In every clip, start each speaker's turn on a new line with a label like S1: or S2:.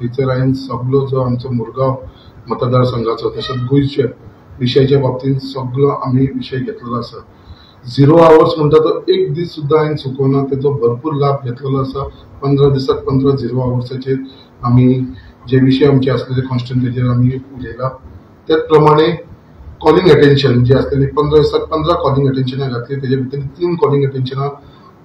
S1: थंयसर हांवें सगलो जो आमचो मुरगांव मतदारसंघाचो तशेंच गोंयच्या विशयाच्या बाबतींत सगलो आमी विशय घेतलेलो आसा. 0 आवर्स म्हणटा तो एक दीस सुद्दां हांवें चुकोवना, तेजो भरपूर लाभ घेतलेलो आसा. 15 दिसाक 15 0 आवर्साचेर आमी जे विशय आमचे आसलेले कॉन्स्टिट्युएन्सीचेर आमी उलयला. त्याच प्रमाणे कॉलिंग अटेन्शन जे आसलेली 15 दिसाक 15 कॉलिंग अटेन्शनां घातली, तेजे भितर 3 कॉलिंग अटेन्शनां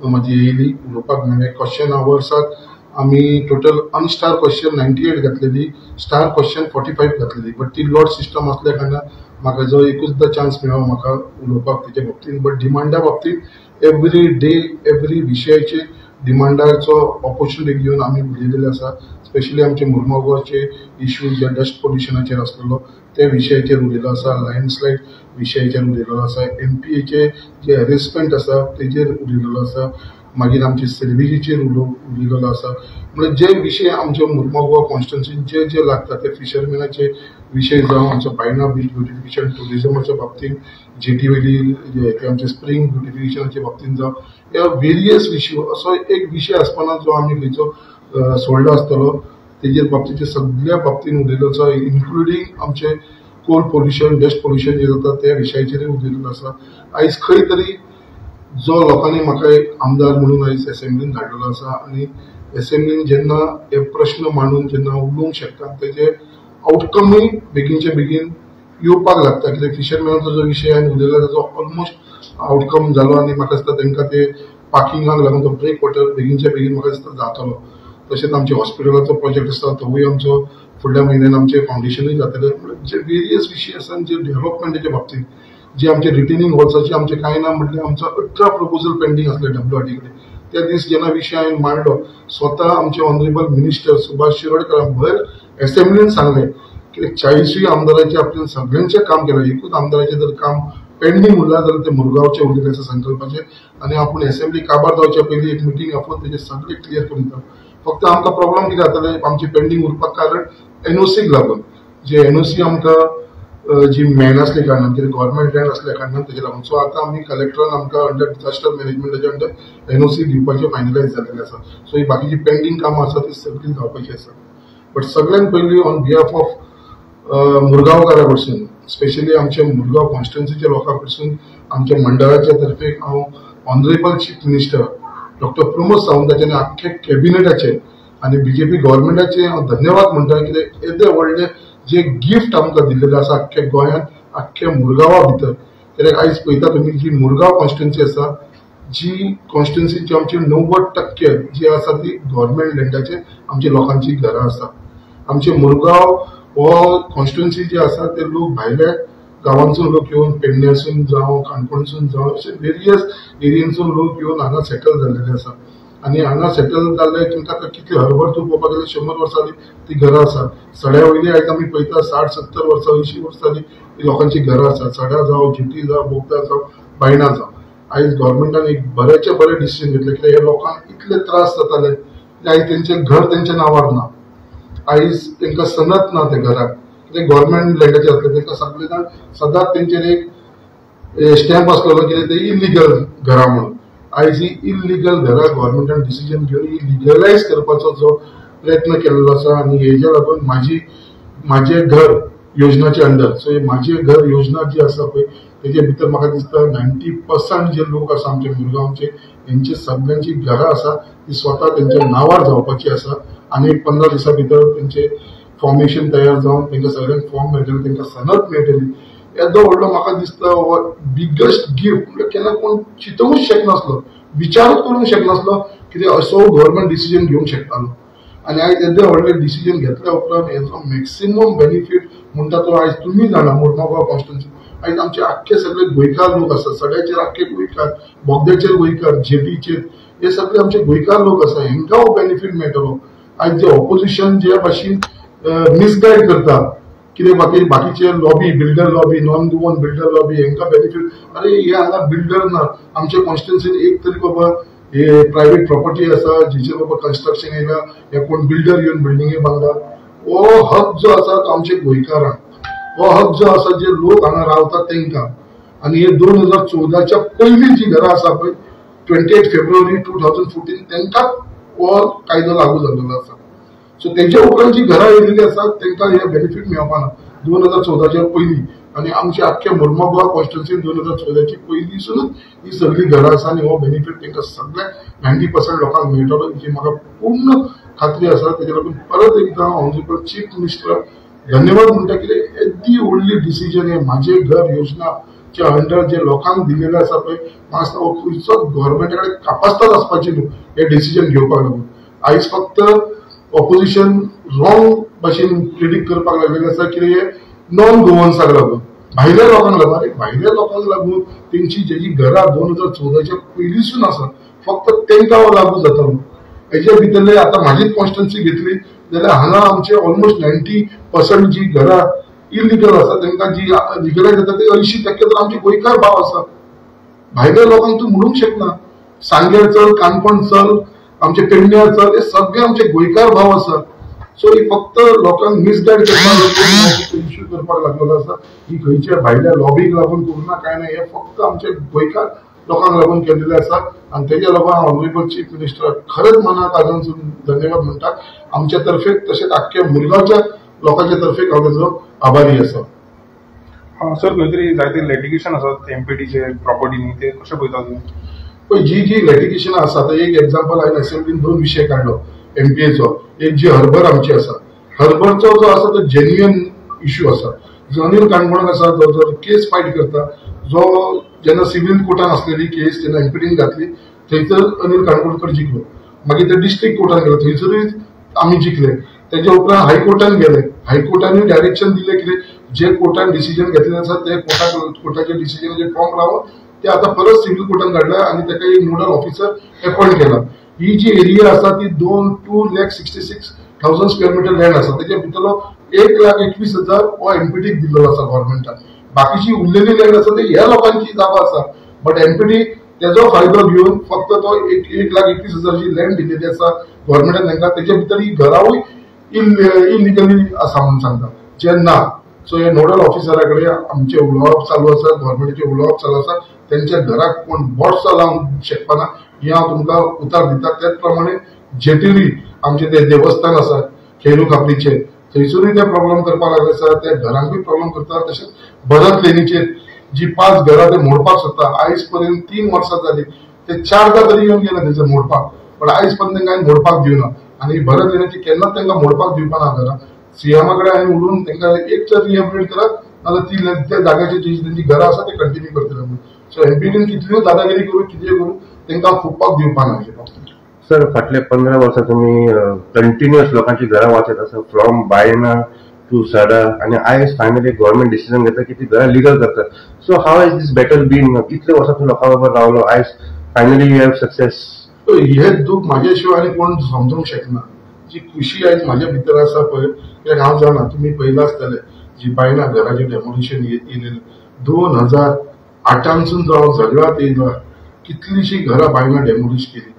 S1: म्हाजी येयली उलोवपाक मेळ्ळें. क्वेश्चन आवर्साक आमी टोटल अनस्टार क्वेश्चन 98 घातलेली, स्टार क्वेश्चन 45 घातलेली. बट ती लॉट सिस्टम आसल्या कारणान म्हाका जो एकूचदा चान्स मेळ्ळो म्हाका उलोवपाक तेच्या बाबतींत. बट डिमांडा बाबतींत एवरी डे एवरी विशयाचे डिमांडाचो ऑपॉर्च्युनिटी घेवन आमी उलयलेले आसा. स्पेशली आमचे मुरगांवचे इश्यू जे डस्ट पोल्युशनाचेर आसलेलो त्या विशयाचेर उलयलो आसा, लँडस्लायड विशयाचेर उलयलेलो आसा, एमपीएचे जे हॅरेसमेंट आसा तेजेर उलयलेलो आसा, मागीर आमचे सर्विजीचेर उलयलेलो आसा. म्हणजे जे विशय आमच्या मुरगांव कॉन्स्टिट्युएन्सीन जे जे लागता ते फिशरमॅनाचे विशय जावं, आमच्या बायणा बीच ब्युटिफिकेशन ट्युरिजमाच्या बाबतींत, जेटी वयली जे आमचे स्प्रींग ब्युटिफिकेशनाच्या बाबतींत जावं, ह्या वेरियस इश्यू असो एक विशय आसपाना जो आमी खंयचो सोडलो आसतलो तेजेर बाबतीचे सगळ्या बाबतीन उलयलो आसा, इन्क्लुडींग आमचे कोल पोल्युशन, डस्ट पोल्युशन जे जाता त्या विशयाचेरूय उलयलेलो आसा. आयज खंय तरी जो लोकांनी म्हाका एक आमदार म्हणून आयज एसेंब्लीन धाडलेलो आसा आनी एसेंब्लीन जेन्ना हे प्रश्न मांडून जेन्ना उलोवंक शकता तेजे आवटकमूय बेगीनचे बेगीन येवपाक लागता. कित्याक फिशरमॅनाचो जो विशय हांवें उलयला ताजो ऑलमोस्ट आवटकम जालो आनी म्हाका दिसता तांकां ते पार्किंगाक लागून तो ब्रेक वॉटर बेगीनच्या बेगीन म्हाका दिसता जातलो. तशेंच आमचे हॉस्पिटलाचो प्रोजेक्ट आसा तोवूय आमचो फुडल्या म्हयन्यान आमचें फावंडेशनूय जातलें. म्हणजे जे वेरियस विशय आसा जे डेव्हलपमेंटाच्या बाबतींत जे आमचे रिटेनिंग वॉल्साचे आमचे कांय ना म्हटल्यार आमचो 18 प्रपोजल पेंडींग आसले डब्ल्यूआरटी कडेन. त्या दीस जेन्ना विशय हांवें मांडलो स्वता आमचे ऑनरेबल मिनिस्टर सुभाष शिरोडकर भर एसेंब्लीन सांगलें की 40 आमदारांचे आपल्यान सगळ्यांचें काम केलें, एकूच आमदाराचें जर काम पेंडींग उरलां जाल्यार तें मुरगांवचें उरलें अशें संकल्पाचें. आनी आपूण एसेंब्ली काबार जावच्या पयलीं एक मिटींग आपोवन तेजें सगळें क्लियर करून दिता. फक्त आमकां प्रॉब्लम कितें जातालें आमचें पेंडींग उरपाक कारण एनओसीक लागून, जे एनओसी आमकां जी मेळनासली कारणान, कित्याक गव्हर्मेंट लँड आसल्या कारणान तेजे लागून. सो आतां आमी कलेक्टरान आमकां अंडर डिजास्टर मॅनेजमेंटाच्या अंडर एनओसी दिवपाचें फायनलायज जाल्लें आसा. सो ही बाकीची पेंडींग कामां आसा ती सगळीं जावपाची आसा. बट सगळ्यान पयलीं ऑन बिहाफ ऑफ मुरगांवकारा कडसून, स्पेशली आमच्या मुरगांव कॉन्स्टिट्युएन्सीच्या लोकां कडसून, आमच्या मंडळाच्या तर्फे हांव honourable chief minister doctor Pramod सावंताचे आनी आख्खे कॅबिनेटाचे आनी बीजेपी गव्हर्मेंटाचे हांव धन्यवाद म्हणटा. कित्याक येदे व्हडले जे गिफ्ट आमकां दिल्लेलें आसा आख्ख्या गोंयांत, आख्ख्या मुरगांवा भितर. कित्याक आयज पळयता तुमी जी मुरगांव कॉन्स्टिट्युएन्सी आसा, जी कॉन्स्टिट्युएन्सीची आमची 90% जी आसा ती गव्हर्मेंट लँडाचेर आमच्या लोकांची घरां आसा. आमचे मुरगांव हो कॉन्स्टिट्युएन्सी जी आसा ते लोक भायल्या गांवांसून लोक येवन, पेडण्यासून जावं, काणकोणसून जावं, अशे वेरियस एरियेंसून लोक येवन हांगा सेटल जाल्लेले आसा. आनी हांगा सेटल जाल्ले तांकां आतां कितले हरभर तूं पळोवपाक गेल्यार 100 वर्सां ती घरां आसा. सड्या वयली आयज आमी पळयता 60-70 वर्सां, 80 वर्सां ती लोकांची घरां आसा. सड्या जावं, जेटी जावं, बोगदा जावं, बायणा जावं. आयज गव्हर्मेंटान एक बऱ्याचे बरें डिसिजन घेतलें कित्याक ह्या लोकांक इतले त्रास जाताले की आयज तेंचें घर तेंच्या नांवार ना, आयज तांकां सनत ना त्या घराक, कित्याक गव्हर्मेंट लँडाचेर आसलें तांकां सगळे जाण सदांच तेंचेर एक स्टॅम्प आसलेलो कितें ते इलिगल घरां म्हणून. आयज ही इलिगल घरां गव्हर्मेंटान डिसिजन घेवन ही लिगलायज करपाचो जो प्रयत्न केल्लो आसा आनी हेज्या लागून म्हाजें घर योजनाचे अंडर, सो म्हाजें घर योजना जी आसा पळय तेजे भितर म्हाका दिसता 90% जे लोक आसा आमचे मुरगांवचे हेंचे सगळ्यांची घरां आसा ती स्वता तेंच्या नांवार जावपाची आसा. आनी एक 15 दिसां भितर तेंचे फॉर्मेशन तयार जावन तेंकां सगळ्यांक फॉर्म मेळटलें, तेंकां सनद मेळटली. येदो व्हडलो म्हाका दिसता हो बिगेस्ट गिफ्ट, म्हणल्यार केन्ना कोण चिंतूंकच शकनासलो, विचारूच करूंक शकनासलो कितें असो गव्हर्मेंट डिसिजन घेवंक शकतालो. आनी आयज येदे व्हडलें डिसिजन घेतल्या उपरांत हेजो मॅक्सिमम बेनिफीट म्हणटा तो आयज तुमी जाणा मुरगांव कॉन्स्टिट्युएन्सी आयज आमचे आख्खे सगळे गोंयकार लोक आसा, सड्याचेर आख्खे गोंयकार, बोगद्याचेर गोंयकार, जेटीचेर, हे सगळे आमचे गोंयकार लोक आसा, हेंकां हो बेनिफीट मेळटलो. आयज जे ऑपोजिशन जे भाशेन मिसगायड करता कितें बाकी बाकीचे lobby, builder lobby, non Goan builder lobby, हेंकां बेनिफीट. अरे हे हांगा बिल्डर ना आमच्या कॉन्स्टिट्युएन्सीन एक तरी बाबा हे प्रायवेट प्रॉपर्टी आसा जिचेर बाबा कन्स्ट्रक्शन येयला, हे कोण बिल्डर येवन बिल्डिंगे बांदला, हो हक जो आसा तो आमच्या गोंयकारांक, हो हक जो आसा जे लोक हांगा रावतात तेंकां. आनी हे 2014च्या पयलीं जी घरां आसा पळय 28 फेब्रुवारी 2014 तेंकां हो कायदो लागू जाल्लो आसा. सो तेच्या उपरांत जी घरां येयलेली आसा तांकां हे बेनिफीट मेळपाना 2014च्या पयलीं. आनी आमच्या आख्ख्या मुर्मो गोवा कॉन्स्टिट्युन्सीन 2014ची पयलींसूनच ही सगळी घरां आसा आनी हो बेनिफीट तांकां सगळ्या 90% लोकांक मेळटलो ही म्हाका पूर्ण खात्री आसा. तेच्या लागून परत एकदां ऑनरेबल चीफ मिनिस्टर धन्यवाद म्हणटा कितें येदी व्हडली डिसिजन हे म्हाजें घर योजनाच्या अंडर जे लोकांक दिलेलें आसा पळय, म्हाका दिसता हो खंयचोच गव्हर्मेंटा कडेन कापास्ताद आसपाची न्हू हे डिसिजन घेवपाक लागून. आयज फक्त ऑपोजिशन रॉंग भाशेन प्रिडिक्ट करपाक लागलेलें आसा कितें हे नॉन गोवन्साक लागून, भायल्या लोकांक लागून. आनी भायल्या लोकांक लागून तेंची जेजी घरां 2014च्या पयलींसून आसा फक्त तेंकां हो लागू जाता. हेच्या भितरले आतां म्हाजीच कॉन्स्टिट्युन्सी घेतली जाल्यार हांगा आमचे ऑलमोस्ट 90% जी घरां इलिगल आसा तांकां जी लिगलायज जाता ते 80% तर आमचे गोंयकार भाव आसा. भायल्या लोकांक तूं म्हणूंक शकना. सांग्यार चल, काणकोण चल, आमचे पेडण्यार चल, हे सगळे आमचे गोंयकार भाव आसा. सो ही फक्त लोकांक मिसगायड करपाक लागून इश्यू करपाक लागलेलो आसा. ही खंयच्या भायल्या लॉबीक लागून करूं ना कांय ना, हे फक्त आमचे गोंयकार लोकांक लागून केलेलें आसा. आनी तेज्या लागून ऑनरेबल चीफ मिनिस्टर खरेंच मनाक आजून धन्यवाद म्हणटा आमच्या तर्फे, तशेंच आख्ख्या मुरगांवच्या लोकांच्या तर्फे हांव तेजो आभारी आसा.
S2: सर, खंय तरी जायते लिटिगेशन आसात एमपीटीचे प्रॉपर्टीनी, ते कशें पळयता तुमी?
S1: पळय, जी जी लिटिगेशन आसा, आतां एक एग्जाम्पल हांवें असेंब्लीन 2 विशय काडलो एमपीएचो. एक जी हर्बर आमची आसा, हर्बरचो जो आसा तो जेन्युइन इश्यू आसा. जो अनिल काणकोणकर आसा जो जो केस फायट करता, जो जेन्ना सिव्हील कोर्टान आसलेली केस जेन्ना एमपीटीन घातली थंयसर अनिल काणकोणकर जिखलो. मागीर ते डिस्ट्रिक्ट कोर्टान गेलो, थंयसरूय आमी जिखले. तेच्या उपरांत हायकोर्टान गेले, हायकोर्टानूय डायरेक्शन दिलें कितें जे कोर्टान डिसिजन घेतलेलें आसा ते कोर्टाच्या डिसिजनाचेर फॉर्म लावन ते आतां परत सिव्हील कोर्टान धाडल्या आनी ताका एक नोडल ऑफिसर एपॉयंट केला. ही जी एरिया आसा ती 2,66,000 स्क्वेअर मिटर लँड आसा. तेच्या भितरलो 1,21,000 हो एमपीटीक दिल्लो आसा गव्हर्मेंटान. बाकीची उरलेली लँड आसा ती ह्या लोकांची जागा आसा. बट एमपीटी तेजो फायदो घेवन फक्त तो 1,21,000 लँड दिलेली आसा गव्हर्मेंटान तांकां. तेच्या भितर ही घरावूय इलिगली आसा म्हणून सांगता जे ना. सो हे नोडल ऑफिसरा कडेन आमचें उलोवप चालू आसा, गव्हर्मेंटाचें उलोवप चालू आसा. तेंच्या घराक कोण बोट्सां लावंक शकपाना हें हांव तुमकां उतार दिता. त्याच प्रमाणे जेटेरी आमचें तें देवस्थान आसा खेरू खापरीचें, थंयसरूय ते प्रॉब्लम करपाक लागले आसा, त्या घरांकूय प्रॉब्लम करता. तशेंच भरत लेनीचेर जी 5 घरां ते मोडपाक सोदता, आयज पर्यंत 3 वर्सां जाली ते 4दा तरी येवन गेले थंयसर मोडपाक, पण आयज पर्यंत तांकां हांवें मोडपाक दिवना. आनी भरत लेनीची केन्नाच तांकां मोडपाक दिवपाना घरां. सीएमा कडेन हांवें उलोवन तांकां एक तर रिहेबिलिटेट करात नाजाल्यार ती त्या जाग्याचेर जी तेंची घरां आसा ते कंटिन्यू करतले म्हणून. सो एमपीटीन कितल्यो दादागिरी करूं कितें करूं तांकां फुटपाक दिवपाना.
S3: सर, फाटले 15 वर्सां तुमी कंटिन्युअस लोकांची घरां वाचयत आसा, फ्रॉम बायना टू सडा, आनी आयज फायनली गव्हर्मेंट डिसिजन घेता की ती घरां लिगल करतात. So how is this battle been? कितले वर्सां तूं लोकां बरोबर रावलो, आयज फायनली you have success?
S1: हें दूख म्हाज्या शिवाय आनी कोण समजूंक शकना. जी खुशी आयज म्हाज्या भितर आसा पळय, कित्याक हांव जाणा तुमी पळयलां आसतलें जी बायना घराचें डेमोलिशन येयलेलें 2008 जो हांव झगडात येयला, कितलीशीं घरां बायना डेमोलिश केली.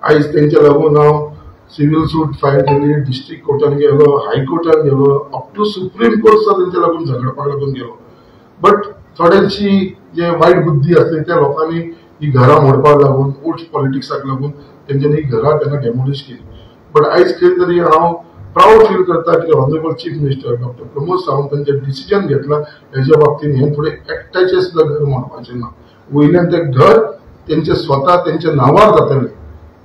S1: आयज तेंच्या लागून हांव सिव्हील सूट फायल केली, डिस्ट्रिक्ट कोर्टान गेलो, हायकोर्टान गेलो, अप टू सुप्रीम कोर्ट सुद्दां तेंच्या लागून झगडपाक लागून गेलो. बट थोड्यांची जे वायट बुद्धी आसली त्या लोकांनी ही घरां मोडपाक लागून, वोट पॉलिटिक्साक लागून तेंच्यांनी ही घरां तेन्ना डेमोलिश केली. बट आयज खंय तरी हांव प्रावड फील करता की honourable chief minister doctor Pramod Sawant तांचें डिसिजन घेतलां हेज्या बाबतीन. हें फुडें एकट्याचें सुद्दां घर मोडपाचें ना, वयल्यान तें घर तेंचे स्वता तेंच्या नांवार जातलें.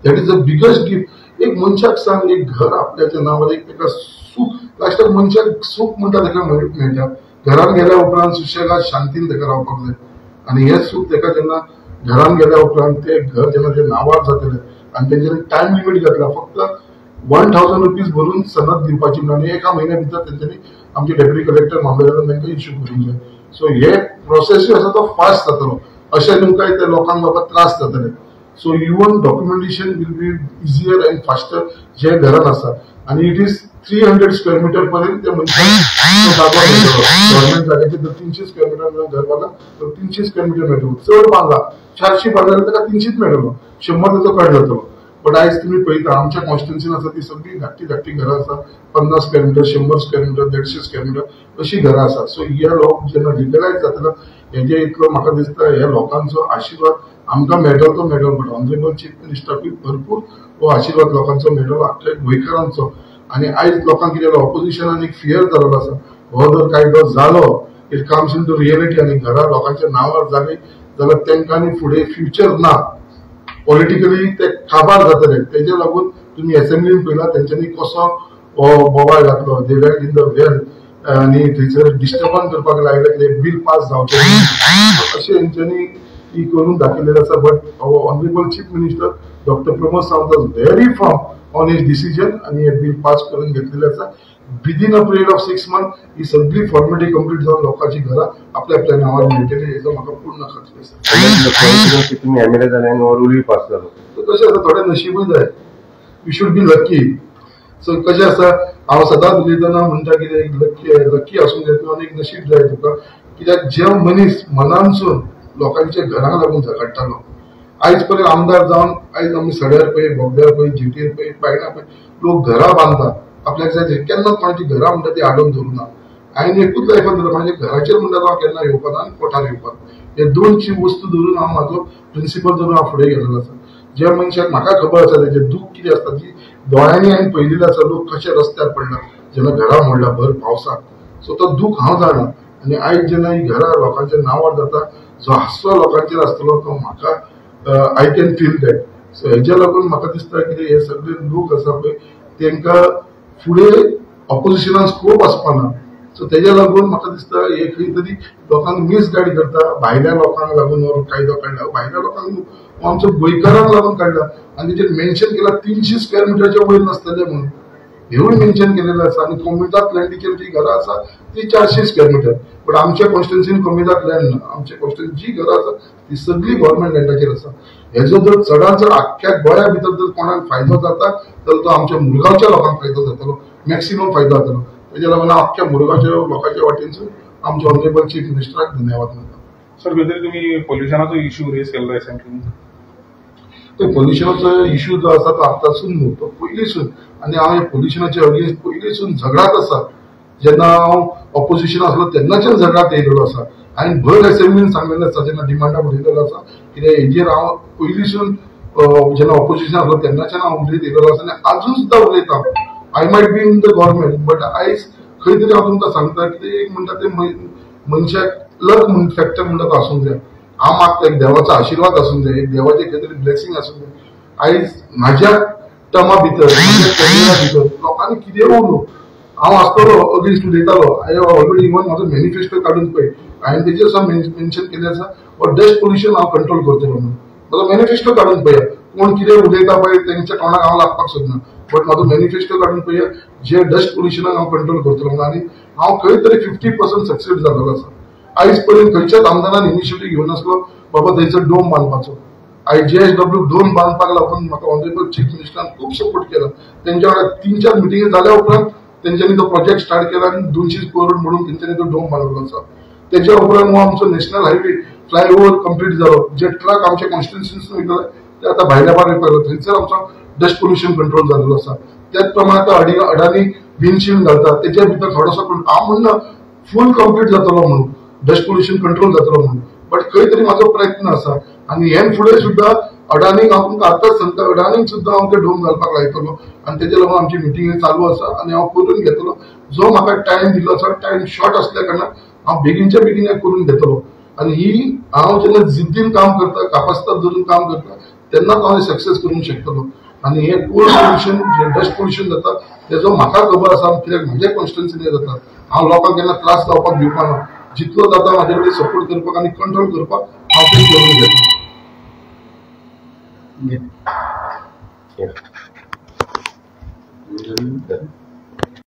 S1: That is the biggest gift. एक मनशाक सांग, एक घर आपल्याच्या नांवार, एक ताका सूख, लास्टाक मनशाक सूख म्हणटा ताका मेळटा. घरान गेल्या उपरांत सुशेगाद शांतीन ताका रावपाक जाय आनी हें सूख ताका जेन्ना घरान गेल्या उपरांत तें घर जेन्ना तें नांवार जातलें आनी तेंच्यांनी टायम लिमीट घातला, फक्त 1000 रुपीज भरून सनद दिवपाची म्हणून, आनी एका म्हयन्या भितर तेंच्यांनी आमचे डेप्युटी कलेक्टर मामलेदारान तांकां इश्यू करूंक जाय. सो हे प्रोसेसूय आसा तो फास्ट जातलो, अशें न्हू काय त्या लोकांक बाबा त्रास जातले. So even documentation will be easier and faster जे घरान आसा. आनी it is 300 square metre पर्यंत त्या मनशाक जागो मेळटलो. गव्हर्मेंट जाग्याचेर जर 300 स्क्वेअर मिटर घर बांदला तर 300 स्क्वेअर मिटर मेळटलो. चड बांदला 400 बांदला जाल्यार ताका 300 मेळटलो, 100 ताचो कट जातलो. बट आयज तुमी पळयता आमच्या कॉन्स्टिट्युन्सीन आसा ती सगळी धाकटी धाकटी घरां आसा, 50 square metre, 100 square metre, 150 square metre अशी घरां आसा. सो हे लोक जेन्ना लिगलायज जातलो हेजे इतलो म्हाका दिसता ह्या लोकांचो आशिर्वाद आमकां मेळटलो तो मेळटलो, बट ऑनरेबल चीफ मिनिस्टराकूय भरपूर हो आशिर्वाद लोकांचो मेळटलो, आख्या गोंयकारांचो. आनी आयज लोकांक कितें ऑपोजिशनान एक फियर जाल्लो आसा, हो जर कायदो जालो it comes into reality आनी घरां लोकांच्या नांवार जाली जाल्यार तेंकां फुडें फ्युचर ना, पॉलिटिकली ते काबार जातले. तेजे लागून तुमी एसेंब्लीन पळयला तेंच्यांनी कसो हो बोवाळ घातलो, they went in the well आनी थंयसर डिस्टर्बन्स करपाक लागले की बील पास जावचें अशें हेंच्यांनी ही करून दाखयलेलें आसा. But our honourable chief minister doctor Pramod Sawant was very firm on his decision आनी हें बील पास करून घेतलेलें आसा. Within a period of 6 months ही सगळी फॉर्मेलिटी कंप्लीट जावन लोकांची घरां आपल्या आपल्या नांवार मेळटली हेजो म्हाका पूर्ण खात्री आसा.
S3: तुमी एमएलए जाले आनी हो रुलूय पास जालो,
S1: कशें आसा थोडें नशिबूय जाय, you should be lucky. So कशें आसा हांव सदांच उलयतना म्हणटा कितें एक लक्की आसूंक जाय तूं आनी एक नशीब जाय तुका, कित्याक जे मनीस मनानसून लोकांच्या घरांक लागून झगडटालो आयज पर्यंत आमदार जावन आयज आमी सड्यार पळय, बोगद्यार पळय, जेटीर पळय, बायणा पळय लोक घरां बांदतात आपल्याक जाय केन्ना कोणाची घरां म्हणटा ती आडोवन धरूना. हांवें एकूच लायफान धरला कोणाच्या घराचेर म्हणटा हांव केन्ना येवपाना आनी कोठार येवपाना, हे दोनशी वस्तू धरून हांव म्हाजो प्रिंसिपल धरून हांव फुडें गेलेलो आसा. ज्या मनशाक म्हाका खबर आसा तेजें दूख कितें आसता ती दोळ्यांनी हांवें पळयलेलें आसा, लोक कशे रस्त्यार पडला जेन्ना घरां मोडला भर पावसाक, सो तो दूख हांव जाणा. आनी आयज जेन्ना ही घरां लोकांच्या नांवार जाता जो हांसो लोकांचेर आसतलो तो म्हाका I can feel that. So हेज्या लागून म्हाका दिसता कितें हे सगळे लोक आसा पळय तेंकां फुडें ऑपोजिशनान स्कोप आसपाना. सो तेज्या लागून म्हाका दिसता हे खंय तरी लोकांक मिसगायड करता, भायल्या लोकांक लागून हो कायदो काडला, भायल्या लोकांक न्हू आमच्या गोंयकारांक लागून काडला. आनी तेजेर मेन्शन केला 300 स्क्वेअर मिटरच्या वयर नासतलें म्हणून हेवूय मेन्शन केलेलें आसा. आनी कोमिताद लँडीचेर जी घरां आसा ती 400 स्क्वेअर मिटर, बट आमच्या कॉन्स्टिट्युन्सीन कोमिताद लँड ना, आमच्या कॉन्स्टिट्युन्सी जी घरां आसा ती सगळी गव्हर्मेंट लँडाचेर आसा. हेजो जर चडान चड आख्ख्या गोंया भितर जर कोणाक फायदो जाता तर तो आमच्या मुरगांवच्या लोकांक फायदो जातलो, मॅक्सिमम फायदो जातलो. तेज्या लागून हांव आख्ख्या मुरगांवच्या लोकांच्या वाटेनसून आमच्या ऑनरेबल चीफ मिनिस्टराक धन्यवाद म्हणटा.
S2: सर खंय तरी तुमी पोल्युशनाचो इश्यू रेज केल्लो एसेंब्लीन,
S1: तो पोल्युशनाचो इश्यू जो आसा तो आतांसून न्हू, तो पयलींसून, आनी हांव ह्या पोल्युशनाचे अगेन्स्ट पयलींसून झगडात आसा. जेन्ना हांव ऑपोजिशन आसलो तेन्नाच्यान झगडात येयलेलो आसा. हांवें भर एसेंब्लीन सांगलेलें आसा जेन्ना डिमांडा उलयलेलो आसा कित्याक हेजेर हांव पयलींसून जेन्ना ऑपोजिशन आसलो तेन्नाच्यान हांव उलयत येयलेलो आसा आनी आजून सुद्दां उलयता. I might be in the government but आयज खंय तरी हांव तुमकां सांगता कितें एक म्हणटा तें मनशाक लक म्हण फॅक्टर म्हणटा तो आसूंक जाय. हांव मागता एक देवाचो आशिर्वाद आसूंक जाय, एक देवाचें खंय तरी ब्लेसिंग आसूंक जाय. आयज म्हाज्या टर्मा भितर म्हाज्या करियरा भितर लोकांनी कितें उलोवं, हांव आसतलो अगेन्स्ट उलयतालो. हांवें ऑलरेडी इवन म्हाजो मॅनिफेस्टो काडून पळय हांवें तेजेर सुद्दां मेन्शन केलें आसा हो डस्ट पोल्युशन हांव कंट्रोल करतलो म्हणून. म्हाजो मॅनिफेस्टो काडून पळया, कोण कितें उलयता पळय तेंच्या तोंडाक हांव लागपाक सोदना, बट म्हाजो मॅनिफेस्टो काडून पळया जे डस्ट पोल्युशनाक हांव कंट्रोल करतलो म्हणून. आनी हांव खंय तरी 50% सक्सेस जाल्लो आसा. आयज पर्यंत खंयच्याच आमदारान इनिशिएटीव घेवन आसलो बाबा थंयसर डोम बांदपाचो. आयज JSW डोम बांदपाक लागून म्हाका ऑनरेबल चीफ मिनिस्टरान खूब सपोर्ट केला. तेंच्या वांगडा 3-4 मिटिंगी जाल्या उपरांत तेंच्यांनी तो प्रोजेक्ट स्टार्ट केला आनी 200 करोड म्हणून तेंच्यांनी तो डोम बांदलो आसा. तेच्या उपरांत हो आमचो नॅशनल हायवे फ्लायओव्हर कंप्लीट जालो, जे ट्रक आमच्या कॉन्स्टिट्युन्सीन वयताले ते आतां भायल्या भायर वयपाक, थंयसर आमचो डस्ट पोल्युशन कंट्रोल जाल्लो आसा. त्याच प्रमाणे आतां अडानी विंडशील्ड घालता तेच्या भितर थोडोसो हांव म्हणना फूल कंप्लीट जातलो म्हणून, डस्ट पोल्युशन कंट्रोल जातलो म्हणून, बट खंय तरी म्हाजो प्रयत्न आसा. आनी हें फुडें सुद्दां अडानीक हांव तुमकां आतांच सांगता, अडानीक सुद्दां हांव ते डोम घालपाक लायतलो आनी तेजे लागून आमची मिटिंग चालू आसा आनी हांव करून घेतलो. जो म्हाका टायम दिल्लो आसा टायम शॉर्ट आसल्या कारणान हांव बेगीनच्या बेगीन हें करून घेतलो. आनी ही हांव जेन्ना जिद्दीन काम करता, कापास्ताद धरून काम करता तेन्नाच हांव सक्सेस करूंक शकतलो. आनी हें कोल पोल्युशन जें डस्ट पोल्युशन जाता तेजो म्हाका खबर आसा, कित्याक म्हज्या कॉन्स्टिट्युन्सीन जाता. हांव लोकांक केन्ना त्रास जावपाक दिवपाना, जितलो जाता म्हाजे कडेन सपोर्ट करपाक आनी कंट्रोल करपाक हांव तें करून घेता.
S3: Yeah.